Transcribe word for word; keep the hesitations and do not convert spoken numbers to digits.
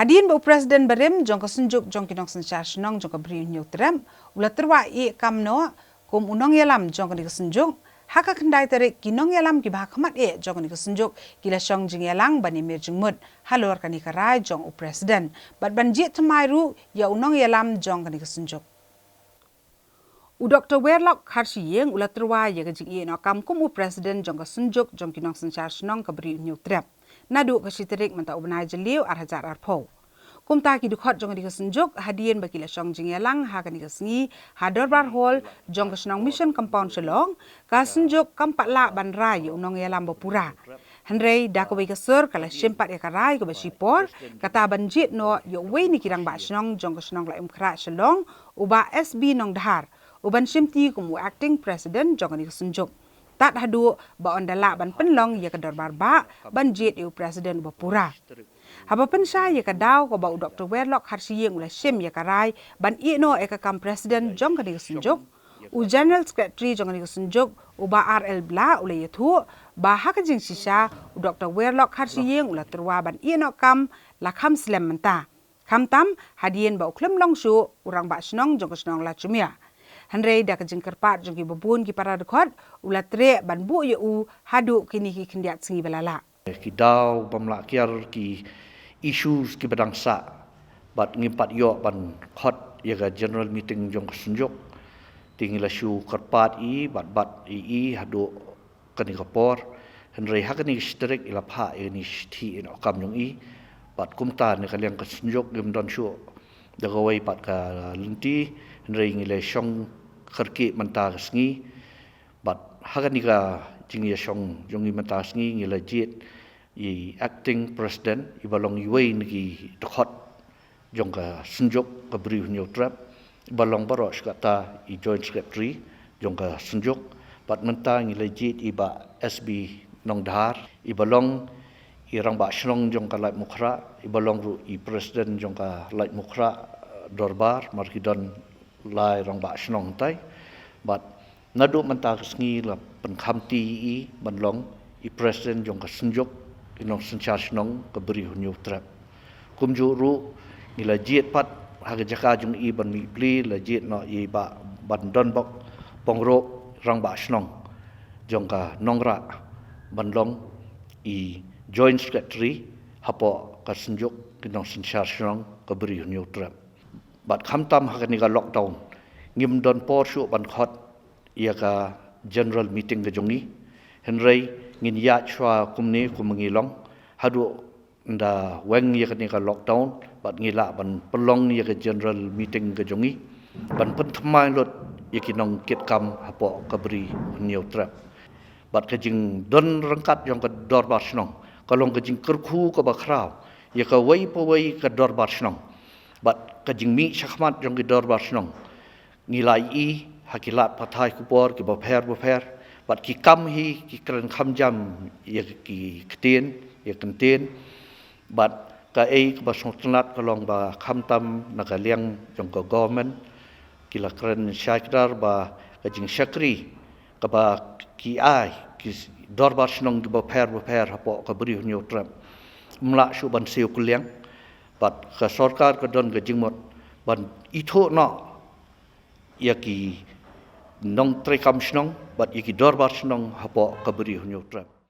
Hadien ba u President barim jong ka Synjuk jong ki Nongsynshar Shnong jong ka Bri u Hynñiewtrep u la tyrwa ïeh kam noh kum u nongïalam jong kane ka Synjuk, ha ka khyndai tarik ki nongïalam kiba ha khmat eh jong kane ka Synjuk ki la shong jingïalang ban ïamir jingmut halor kane ka rai jong u President bad ban jied thymmai ruh ïa u nongïalam jong kane ka Synjuk. U Doktor Werlok Kharshiing u la tyrwa ïa ka jingïeh noh kam kum u President jong ka Synjuk jong ki Nongsynshar Shnong ka Bri u Hynñiewtrep naduh ka shi tarik mynta u bnai Jylliew ar hajar arphew. Kumta ki dkhot jong kane ka Synjuk hadien ba ki la shong jingïalang ha kane ka sngi ha Dorbar Hall jong ka shnong Mission Compound Shillong, ka Synjuk kam pat lah ban rai ïa u nongïalam ba pura. Hynrei da kawei ka sur ka la shim pat ïa ka rai kaba shipor, kata ban jied noh ïa uwei na ki rangbah shnong jong ka shnong Laitumkhrah Shillong, u Bah S B Nongdhar, u ban shimti kum u Acting President jong kane ka Synjuk. Tad haduh ba yn da lah ban pynlong ïa ka dorbar bah ban jied ïa u President uba pura. Haba pynshai ïa ka daw kaba u Doktor Werlok Kharshiing u la shim ïa ka rai ban ïeh noh ïa ka kam President jong kane ka Synjuk, u General Secretary jong kane ka Synjuk, u Bah R L Blah, u la ïathuh ba ha ka jingshisha u Doktor Werlok Kharshiing u la tyrwa ban ïeh noh kam la kham slem mynta, khamtam hadien ba u khlem long shuh u rangbah shnong jong ka shnong Ladjumia. Hynrei da ka jingkyrpad jong kiba bun ki para dkhot, u la treh ban buh ïa u haduh kine ki khyndiat sngi ba la lah. Ki daw bym lah kiar, ki issues kiba dang sah, bad ngim pat ïoh ban khot ïa ka general meeting jong ka Synjuk. Te ngi la shu kyrpad ïa i bad bat ïa i haduh kane ka por. Hynrei ha kane ka shi tarik i la phah ïa kane ka shithi ïeh noh kam jong i. Bad kumta na ka liang ka Synjuk ngim don shuh da kawei pat ka lynti, hynrei ngi la shong kyrkieh mynta ka sngi. Bad ha kane ka jingïashong jong ngi mynta ka sngi ngi la jied ïa i Acting President iba long iwei na ki dkhot jong ka Synjuk ka Bri u Hynñiewtrep, iba long baroh shi katta i Joint Secretary jong ka Synjuk. Bad mynta ngi la jied ïa i Bah S B Nongdhar, iba long i rangbah shnong jong ka Laitumkhrah, iba long ruh i President jong ka Laitumkhrah, eh, Dorbar, mar ki don lai rangbah shnong hangtai. Bad naduh mynta ka sngi la pynkhamti ïa i ban long i President jong ka Synjuk ki Nongsynshar Shnong ka Bri u Hynñiewtrep. Kumjuh ruh ngi la jied pat ha ka jaka jong i ban mih pli, la jied noh ïa i Bah Bandonbok Pongrop, rangbah shnong jong ka Nongrah, ban long i Joint Secretary hapoh ka Synjuk ki Nongsynshar Shnong ka Bri u Hynñiewtrep. Bad khamtam ha kane ka lockdown ngim don por shuh ban khot ïa ka general meeting ka jong ngi. Hynrei ngin ïaid shuwa kumne kum ngi long haduh ynda weng ïa kane ka lockdown, bad ngi lah ban pynlong ïa ka general meeting ka jong ngi ban pynthymmai lut ïa ki nongkitkam hapoh ka Bri u Hynñiewtrep. Bad ka jingdon ryngkat jong ka dorbar shnong ka long ka jingkyrkhu kaba khraw ïa kawei pa wei ka dorbar shnong. Bad ka jingmih shakhmat jong ki dorbar shnong ngi la ïohi ha ki lad pathai khubor kiba pher bapher, bad ki kam hi ki kren kham jam ïa ki ktien, ïa kyntien. Bad kaei kaba sngewtynnat ka long ba khamtam na ka liang jong ka government ki la kren shai kdar ba ka jingshakri kaba ki ai ki dorbar shnong kiba pher bapher hapoh ka Bri u Hynñiewtrep ym lah shuh ban siew kylliang. Bad ka sorkar ka don ka jingmut ban ithuh noh ïa ki nongtrei kam shnong bad ïa ki dorbar shnong hapoh ka Bri u Hynñiewtrep.